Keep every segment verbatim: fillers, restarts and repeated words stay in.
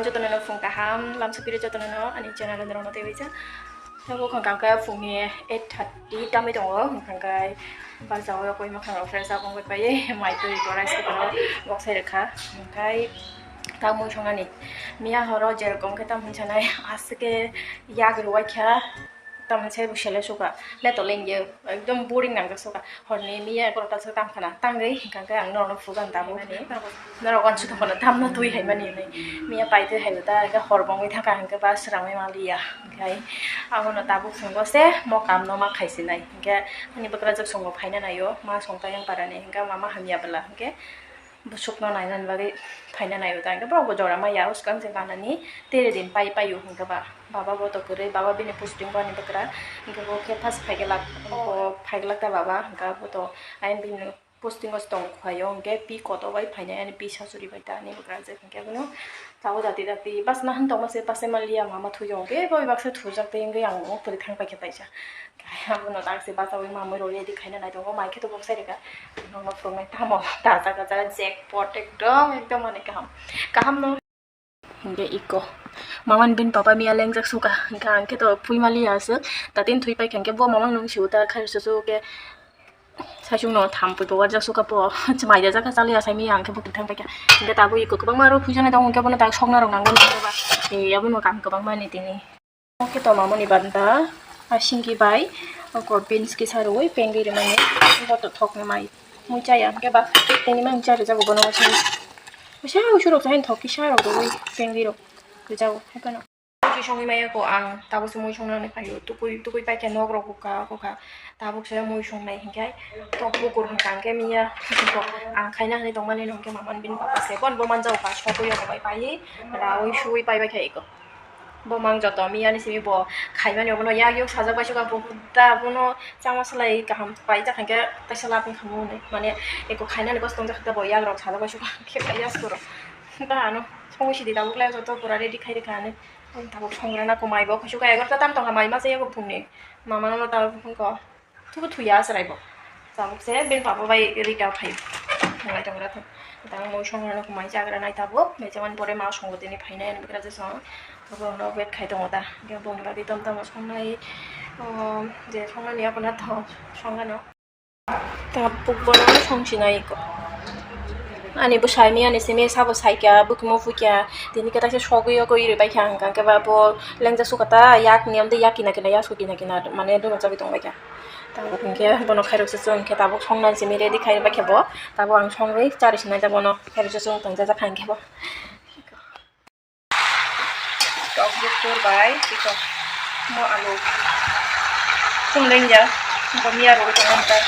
Jotono no phung kaham, lamsukpiri jotono no ani channel o norokno tei waisa. Tabuk hwnkha khe phungni eight thirty tamwi tongo, hwnkha khe bajao koi mwkhang rok fresh up wngwi pai, mai twi bo rice cooker o bok sai rwkha. Hwnkhe ta mui songnani miya horo jerokom khe tam hinwi sanai, aswk khe yak rwui kha. Tamni sai bo sele suka, le to lengye, ekdom boring nangjak suka. Horni miya egaroh ta se tang khana, tangwi hwnkha khe ang norokno phugan tabuk. Norok uansuk tongkhana, tamno twi hai mani hinwi. Miya pai twi hai ta, hwnkhe hor bo wngwi thangkha, hwnkhe ba swrangwi manliya. Hwnkhe abono tabuk phungo se mo kamno ma khaisinai. Hwnkhe ani bwkrajwk songo phaina naio, ma songta yang parani, hwnkhe mama hamya bwla, hwnkhe bwswkno nainani bagwi phaina naio ta, hwnkhe borok bo jora maya, o swkang se ganani tere din pai paio, hwnkhe ba baba bo to kwrwi, baba bini posting bo ani bwkra, hwnkhe bo khe first phaiglak, bo phaiglak ta baba, hwnkhe bo to ayang bini posting o se tong khaio, hwnkhe pi koto bai phainai ani pi sasuri bai ta ani bwkra je, hwnkhe bono tabuk dati dati bas nahan tongma se bas se manliya, mama thwiyo, hwnkhe bo baksa thujak tei wngwi ang kwrwi thang paikha taisa. Abono tak se bachaui mamui rok ready khaina nai tongo, mai khe to bok sai rwkha. Nokno phunuknai tamo taja kaja jackpot ekdom, ekdom ani kaham. Kaham no. Hingke iko. Mamani bini papa miya lengjak suka. Hingke ang khe to phuimaliya aswk. Tatin thui paikha hingke bo mamang nung siu ta khair susu ke. Saichung no tham pui bo warjak suka po. Chumai da jaka chaliya sai miya ang khe bo kwthang paikha. Hingke tabuk iko kwbangma rok phuijaknai tongo hingke bono tak sokna rok nangmani hingke ba. Abono kam kwbangma ni tini. Oke, to mamoni banta, a singki bai, oko beans kisa rwui pengwi rwmani, bo to thokni mai. Mui chaya, hwnkhe ba tini mai mui cha rwjago bono waisa. Waisa usurok sahin thok kisa rok rwui pengwi rok rwjago, haikano. Mui songwi maya ko ang, tabukse mui songnani phaio, tukui, tukui paikha nok rok kukha, kukha, tabukse mui songnai hinkhe, tok bukur hwnkha hwnkhe miya, ang khaina hinwi tongmani no hwnkhe mamani bini papa se, bon bo manjao kha, sogwi rok bai paiwi, raui suui paibai kha iko. Bo mang joto miyani simi bo khaimani obono yak yuk sajak bai suka bo da bono chama salai kaham paijak hwnkhe taisa lapni khamu hwnwi mane eko khainani kosto wngjak hwnkhe bo yak rok sajak bai suka khe pai yasku rok da ano songwi sidi tabuk le joto pura ready khai rwkha hinwi tabuk songrana kwmai bo khusuka egarota tam tongkha mai masa yago phungni mamano tabuk phungkha. Thubu thuya chwrai bo. Tabuk se bini papa bai rita phaio. Thanglai tongra thang. Tang mui songrano kumai chagra nai tabuk. Bai chamani pore ma songo tini phainai ani bwkra je song. Tabuk no wait khai tongo ta. Hingke boni bagwi tom tamo songnai. O, je songnani abono to songano. Tabuk bono songsinai ko. Ani bwsai miyani simi sabo saikha, bukhumu phukya, tini kwtaisa sogwi yogwi rwbaikha hwnkha hwnkhe ba bo lengjak sukha ta yak ni amtwi yak kina kina yak sukina kina mane duna chagwi tongbaikha. Tabuk hwnkhe bono khairokse chwng khe tabuk songnani simi ready khai rwbaikha bo, tabuk ang songwi charwi sinai ta bono khairokse chwng tongjak kha hwnkhe bo. Tok bukur bai iko mo alu. Chum lengya, bo miya rwgwi tongo ta.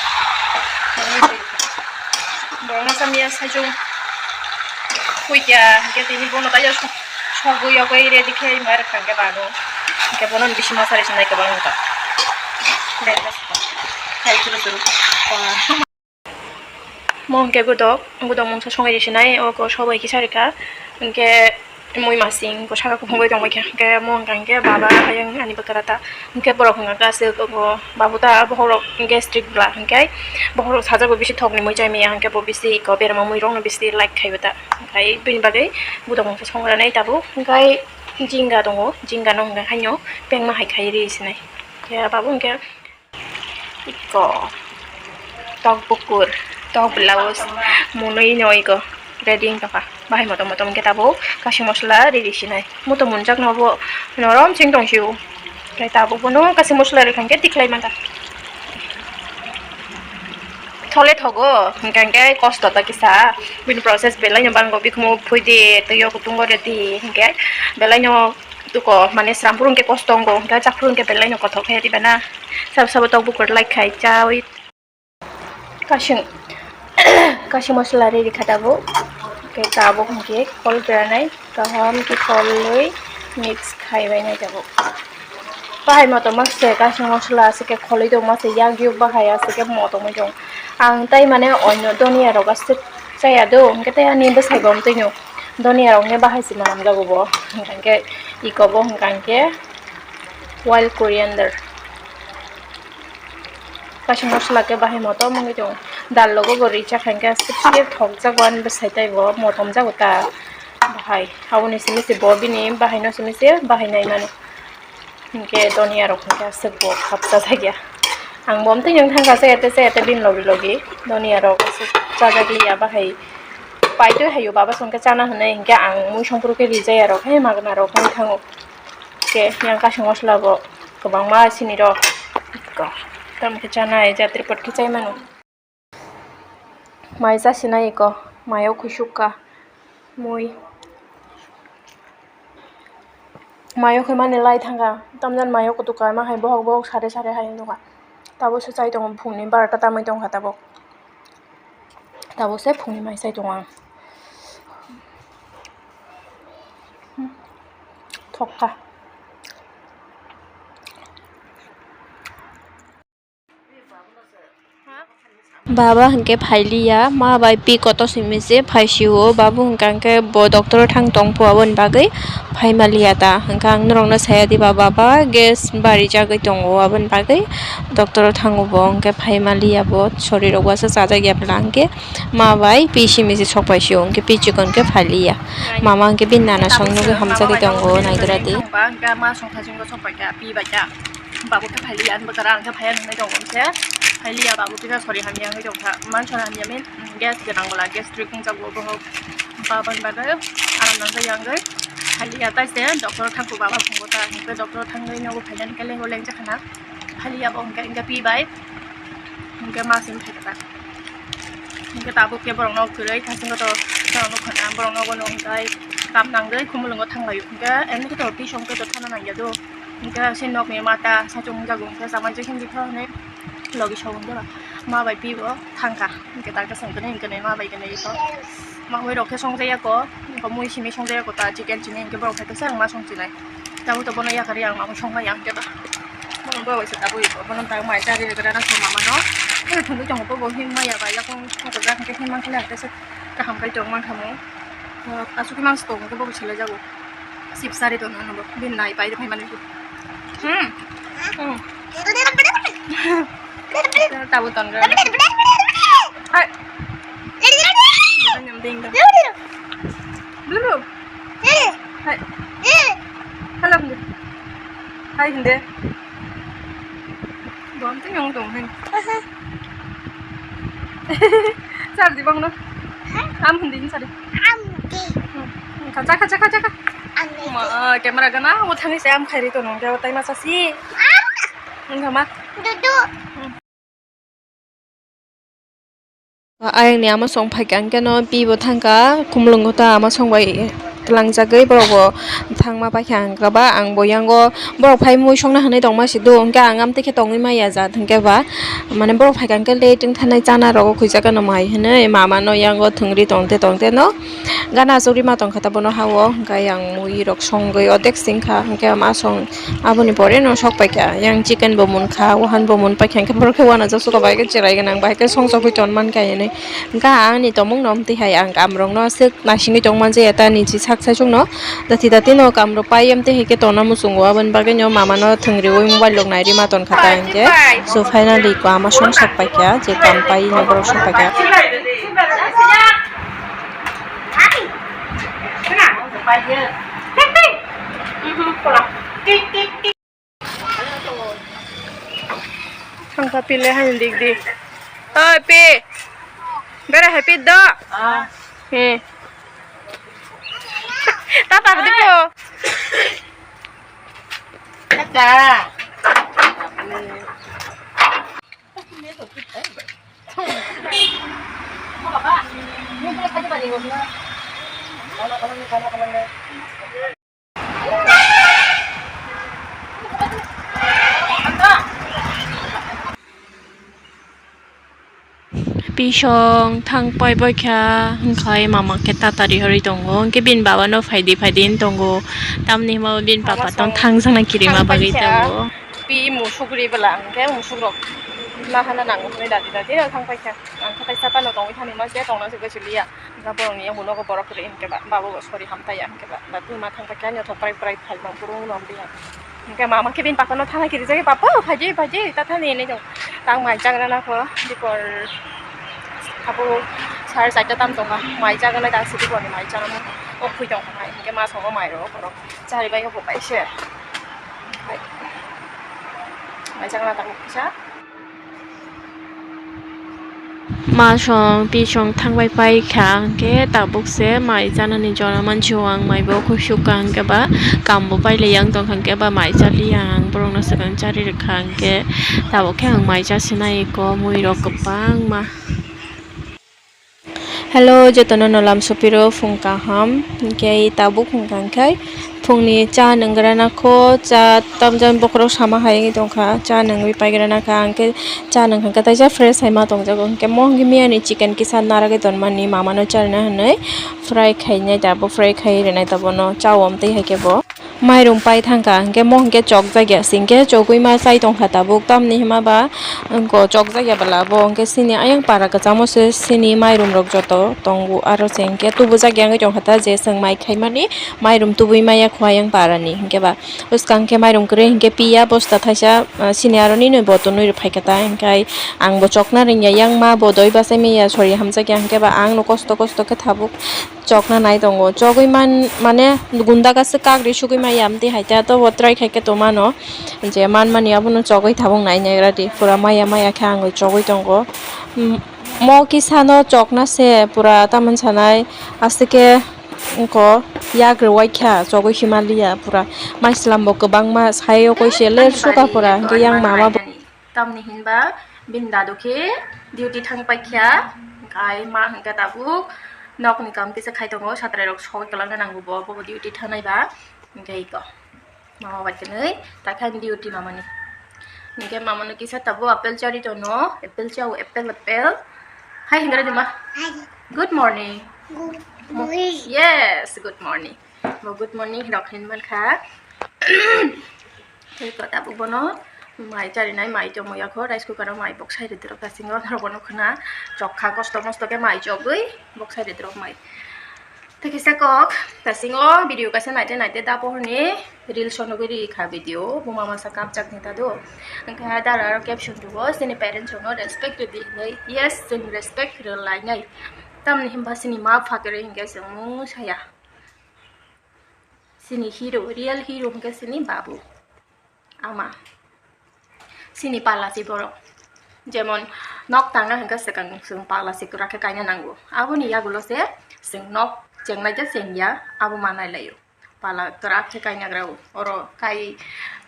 Borok masa miya saichung. Puikya, hingke tini bono tayo sogwi yogwi ready khe ma rwkha hingke bago. Hingke bono bisi masa rwgwi sinai kwbang wngkha. Hai churu churu. Mo hingke gudok, gudok mungsa songai risinai, o ko sobai kisa rikha, hingke mui masing ko saka kuphungwi tongbai kha, hingke mo hingka hingke baba ayang ani bwkara ta, hingke borok hingka khe aswk o babu ta bohrok gastric bla hingke bohrok sajak bo bisi thok ni mui chai maya, hingke bo bisi ko berma mui rok no bisi like khai bo ta, hingke bini bagwi gudok mungsa songra nai tabuk, hingke jinga tongo, jinga no hingka haino pengma hai khai ri sinai, hingke babu hingke. Iko tok bukur, tok blouse, mwnwi no iko ready wng tongkha. Bahai motom motom wngkhe tabuk kaisa mosla riri sinai. Motom mwnjak no bo norom cheng tong sio. Tei tabuk bono kaisa mosla rikha hwnkhe tikhlai mankha. Thole thogo, hwnkha hwnkhe kosto ta kisa. Bini process belai no bango, bikhumu phui di, tei o kutungo ready hwnkhe belai no. Tuko mane srampuru hwnkhe kosto wngo, hwnkhe chaphuru hwnkhe belai no kothok khe diba na. Sabo sabo tok bukur like khai chawi. Kasing, kasing mosla riri kha tabuk. Hwnkhe tabuk hwnkhe kol beranai kaham khe kolwi mix khai bai nai tabuk. Bahai motom ma se kasing mosla aswk khe kholwi tong ma se yak yuk bahai aswk khe motom oi tong. Ang tai mane onyo doniya rok aswk chaya do, hwnkhe tai ani bwsai bo amtwi no. Doniya rok hwnkhe bahai se manam jago bo, hwnkhe iko bo hwnkha hwnkhe wild coriander. Kaisa mosla khe bahai motom wngwi tongo. Dal logo bo ri chakha hwnkhe sip sip thok jago ani bwsai tei bo motom jago ta. Bahai, aboni simi se bo bini bahai no simi se bahai nai mano. Hinkhe doniya rok hinkhe aswk bo khapsa jakya. Ang bo amtwi nwng thangkha se ete se ete bini logi logi. Doniya rok aswk chajak liya bahai. Paitwi hayo baba songkhe chana hinwi hinkhe ang mui songphuru khe rijaya rok he magna rok wng thango. Khe yang kaisa mosla bo kwbangma sini rok. Tamo khe chanai jatri pot khe chai mano. Mai chasinai eko, mayo khuisuk kha mui. Mayo khe mani lai thangkha, tamjani mayo kutuk kha, ma hai bohok bohok sare sare hai wngkha. Tabuk se chai tongo, phungni barota tamui tongkha tabuk. Tabuk se phungni mai chai tongo ang. Thokha. Baba hinkhe phailiya, ma bai pi kotor simi se phaisio, babu hinkha hinkhe bo doctor o thang tongphu aboni bagwi phaimaliya ta, hinkhe ang norokno saya diba baba gas barijagwi tongo aboni bagwi doctor o thango bo, hinkhe phaimaliya bo, sori rok uaisa chajakya bwla hinkhe ma bai pi simi se sokphaisio, hinkhe pi chikon khe phailiya, mama hinkhe bini nana song nugwi hamjagwi tongo, naidora di. Hinkhe ma songkha chwngno sokphaikha, pi baikha. Babu khe phailiya, ani bwkha ang khe phaiya hinwi tongo se. Phailiya babu khe sori hamya wngwi tongkha. Man sori hamya mean, mm, gas gwnang bwla, gastric wngjago bohok. Babani bagwi aram nangjakya wngwi phailiya, tai se doctor thangkhu baba phungo ta. Hinkhe doctor thangwi nogo phainani khe lengo lengjakhana. Phailiya bo hinkhe, hinkhe pi bai. Hinkhe ma simi phaikha ta. Hinkhe tabuk khe borokno kwrwi thasingno to borokno khwna borokno bono hinkhe kam nangwi khumulwngo thanglaio. Hinkhe emni khe to pi song khe to thana nangya do. Hinkhe se nokni mata sachung wngjago, hinkhe chamai je hindi kha hinwi logi song wngya ba. Ma bai pi bo thangkha, hinkhe ta khe song khe hinkhe ma bai khe nai to. Ma hoi rok khe song jaya ko, hinkhe mui simi song jaya ko ta chicken chini hinkhe borok hai khe se ang ma song chinai. Tabuk to bono yakarwi ang ma song bai ang khe ba. Bono bo waisa tabuk bono ta mai chari rwgwra na song mama no. Hoi thungwi tongo bo him maya ba yakung thokjak hinkhe him mankhe le hakhe se kaham khai tong mankha mo. Aswk mang se tongo bo selai jago. Sip sari tongna nabo. Bin nai pai phai mani. Hmm. Hmm. Tabu ton ga. Hai. Ding dong. Lulu. Hai. Hello hindi. Hai hindi. Bom te nyong dong hen. Sar di bang no. Am hindi sar di. Am di. Kacha kacha kacha ka. Am di. Ma camera gana mo thani se am khairi to nong jaw tai ma sasi. Am. Nong ma. Dudu. Ayang ni ama song phaikha, hwnkhe no pi bo thangkha, khumulwngo ta ama song bai twlangjagwi borok bo thangma paikha, hwnkhe ba ang bo yango borok phai mui songna hinwi tongma si do, hwnkhe ang amtwi khe tongwi maya jat, hwnkhe ba mane borok phaikha hwnkhe late wng thanai chana rogo khuijak no mai hinwi mama no yango thwngri tongte tongte no gana achugwi ma tongkha ta bono ha o, hwnkhe ayang mui rok songwi odek singkha, hwnkhe ama song. Aboni pore no sok paikha, yang chicken bo munkha, wahan bo mun paikha, hwnkhe borok khe uanajak suka bai khe cherai gwnang bai khe song sogwi ton mankha hinwi. Hwnkhe ani tongmung no amtwi hai ang kam rok no aswk naisingwi tong manjaya ta niji sak saichung no dati dati no kam rok pai amtwi hai khe tongna muchungo, aboni bagwi no mama no thwngriwi mobile rok nairima tonkha ta hinkhe. So finally ko ama song sok paikha je kam pai no borok sok paikha. Thangkha pile hai dik dik. Oi pi. Bere hai pi do. Ah. He. Tata di po. Tata. Pisong thang pai bai kha, hwnkhai mama khe tatari hori tongo, hwnkhe bini baba no phaidi phaidi wng tongo, tamni hwnba bini papa tong thang jakna kirima bagwi tongo. Pi musuk ri bwla, hwnkhe musuk rok ma hana nango hwnwi dati dati thang pai kha. Ang khe kaisa phano tongwi thani ma se tongna se gosi liya. Hwnkhe borokni yakung nogo borok kwrwi hwnkhe ba, babo bo sori hamtaiya hwnkhe ba, ba twi ma thang paikha, nw thok prai prai phai tong phuru wng nw biya. Hwnkhe mama khe bini papa no thana kirijagwi, "Papa, phaidi, phaidi, ta thani," hinwi tong. Tang mai chagra na kho, dipor abo sare charta tam tongkha, mai chagra nai ta se diporni mai chagra nai. Kok phui tong hai, hingke ma songo mai ro, borok chari bai obo bai se. Hai. Mai chakna tang kisa. Ma song, pi song thang bai pai kha, hingke tabuk se mai chanani jora mansi o ang mai bo khusuk kha, hingke ba kam bo pai le yang tong kha, hingke ba mai chali ya ang borok no swkang chari rwkha, hingke tabuk khe ang mai chasi nai ko mui rok kwbangma. Hello, jotono no lam sopiro phung kaham. Hingke tabuk hingka hingke phungni cha nwngrana kho, cha tamjani bokhorok sama hai wngwi tongkha, cha nungwi paigrana kha, hingke cha nungkha hingke taisa fresh hai ma tongjago. Hingke mo hingke miyani chicken kisa naragwi tonmani mamano charina hinwi fry khainai, tabuk fry khai rinai tabono cha o amtwi hai khe bo. Mairum pai thangkha, hingke mo hingke chokjak ya, hingke chogwi ma chai tongkha tabuk, tamni hima ba, wngko chokjak ya bwla bo, hingke chini ayang para kwchamo se chini mairum rok joto tongo, aro se hingke tubujak ya wngwi tongkha ta, je chwng mai khaimani mairum tubui maya kho ayang para ni, hingke ba bwskang khe mairum kwrwi hingke piya bosta thaisa, ah, chini aro nini bo tonwi rw phaikha ta, hingke ang bo chokna ringya, yang ma bo doi bachai maya sori hamjak ya, hingke ba ang no kosto kosto khe tabuk chokna nai tongo. Chogwi man, mane gunda gase kagri sugwi maya amtwi hai ta, tobo try khai khe tongmano. Je manmani abono chogwi tabuk nai nai radi. Pura maya maya khe ang chogwi tongo. Mm, mo kisa no chokna se pura tamoni sanai aswk khe wngko yak rwai kha chogwi hima liya pura. Mai slam bo kwbangma sai o koi se ler suka pura hingke yang mama bo. Tamni hinba bini dadu khe duty thang paikha, hingkai ma hingke tabuk nokni kam kisa khai tongo, satrai rok sogwi kwlangna nango bo, bo duty thangnai ba, hingke iko mama bai kwnwi ta khe ani duty mamani. Hingke mamano kisa tabuk apple chari tono, apple chao, apple, apple. Hai hingke radi ma. Good morning. Good morning. Yes, good morning. Bo good morning rok hin mankha. Tei ko tabuk bono mai charinai, mai tongmo yakho, rice cooker o mai bok sai rwtwrwk ta singo, norok bono khna chokha kosto mosto khe mai chogwi bok sai rwtwrwk mai. Tei kisa kok ta singo video kaisa naite naite da pohorni reels o nugwi rikha video, buma masa kapjak ni ta do. Hwnkhe dara aro caption tugo, chini parents rokno respect rwdi hinwi. Yes, chwng respect rwlainai. Tamni hinba chini ma pha kwrwi hinkhe chwng mung saya. Chini hero, real hero hwnkhe chini babu, ama. Chini pala si borok. Jemon nok tangna hwnkhe swkang chwng pala si kwrak khe kaina nango. Aboni yagulo se chwng nok chengnai khe chengya, abo ma nailaio. Pala kwrak khe kaina gra o. Oro kai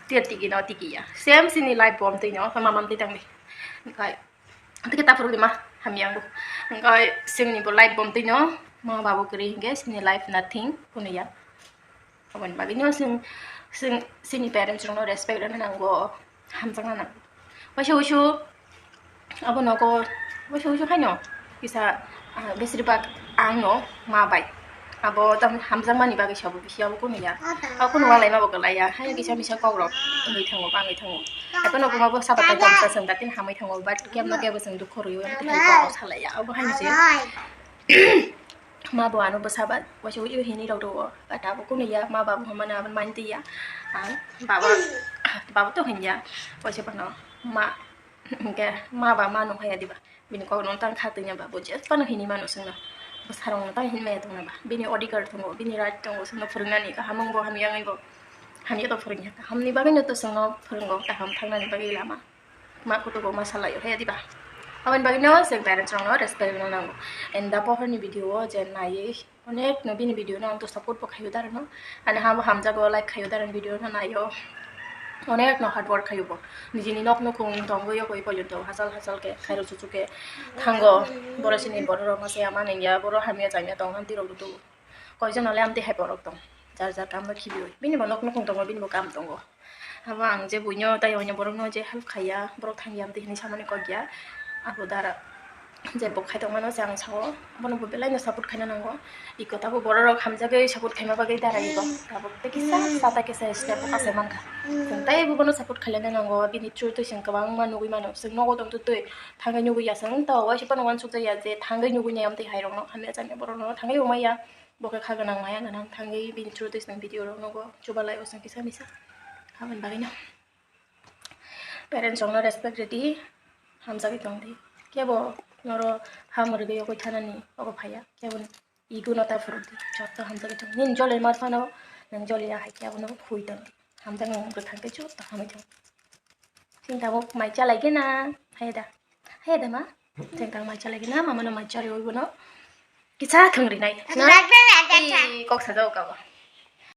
tir tigi no tigi ya. Same chini life bo amtwi no, mama amtwi tangdi. Kai Tei ta phuru ma hamya bo. Hingke chwngni bo life bo twi no ma babu kwrwi hingke chwngni life nothing kunuya. Aboni bagwi no chwng, chwng chini parents rokno respect rwna nango, hamjakna nango. Waisa wuisu abo nogo, waisa wuisu haino kisa, ah, besir bak ang no ma bai. Abo tam hamjakmani bagwi sabo bisi abo kunuya. Abo kunu walai ma bo kwlaiya. Hai kisa misa kok rok wngwi thango, bangwi thango. Hai phano buma bo saba tai tongsa chwng datin hamwi thango, but kemno kebo chwng dukho rwio, tei hai kok rok salaiya. Abo hai se ma bo ano bwsa ba waisa ui ui hini rok rwo. But abo kunuya, ma babu hwnmano abo mani twiya. Ang baba, baba to hwnya. Waisa phano ma Hingke ma ba ma nung haya diba? Bini kok no tang kha twi ba, bo je phano hini mano chwngno. Bwsarok no tang hini maya tong ba? Bini odhikar tongo, bini right tongo chwngno phwrwng nani, kaham wng bo hamya wngwi bo. Hamya to phwrwng ya, kaham ni bagwi no to chwngno phwrwngo, kaham thang nani bagwi lama. Ma kutugo ma salai o haya diba? Aboni bagwi no chwng parents rok no respect rwna nango. And da pohor ni video o je naiwi Onek no bini video no ang to support bo khaio darano. Ani ha bo hamjago, like khaio darano, video no naio. Onek no hard work khaio bo. Nijini nok nukhung tongwi yokoi pojonto hachal hachal khe khairo chuchu khe thango. Boro sini borok rok masa ya ma nengya, boro hamya chamya tong hamti rok lutu. Koijon ole amti hai borok tong. Jar jar kam no khibioi. Bini bo nok nukhung tongo, bini bo kam tongo. Abo ang je buino tai oino borokno je help khaiya, borok thangya amtwi hinwi samani kokya. Abo dara je bo khai tongmano se ang sao, bono bo belai no support khaina nango. Iko tabo borok rok hamjagwi support khaima bagwi dara iko. Tabuk tei kisa sata kisa step bo kasai mankha. Chwng tei bo bono support khailana nango, bini through twi chwng kwbangma nugwi mano. Chwng nogo tongtwtwi thangwi nugwi ya, chwng to waisa phano uansuk jaya je thangwi nugwi nai amtwi hai rokno, hamya chamya borok rokno thangwi bo maya. Bo khe kha gwnang maya gwnang thangwi bini through twi chwng video rok nugo, chubalai o chwng kisa misa. Aboni bagwi no parents rok no respect rwdi, hamjagwi tongdi. Kebo noro ham rwgwi yokwi thanani obo phaiya, kebo ni. Ego no ta phuru di. Joto hamjagwi thang. Nini joli mar phano, nang joli ya hai khe abono hui tong di. Hamjak nang kwthang khe joto hamwi thang. Chini tabuk mai chalai gena. Hai da. Hai da ma. Chini tabuk mai chalai gena. Mama no mai chalai oi bono. Kisa thang ri nai. Na? Ih, kok sajao ka ba.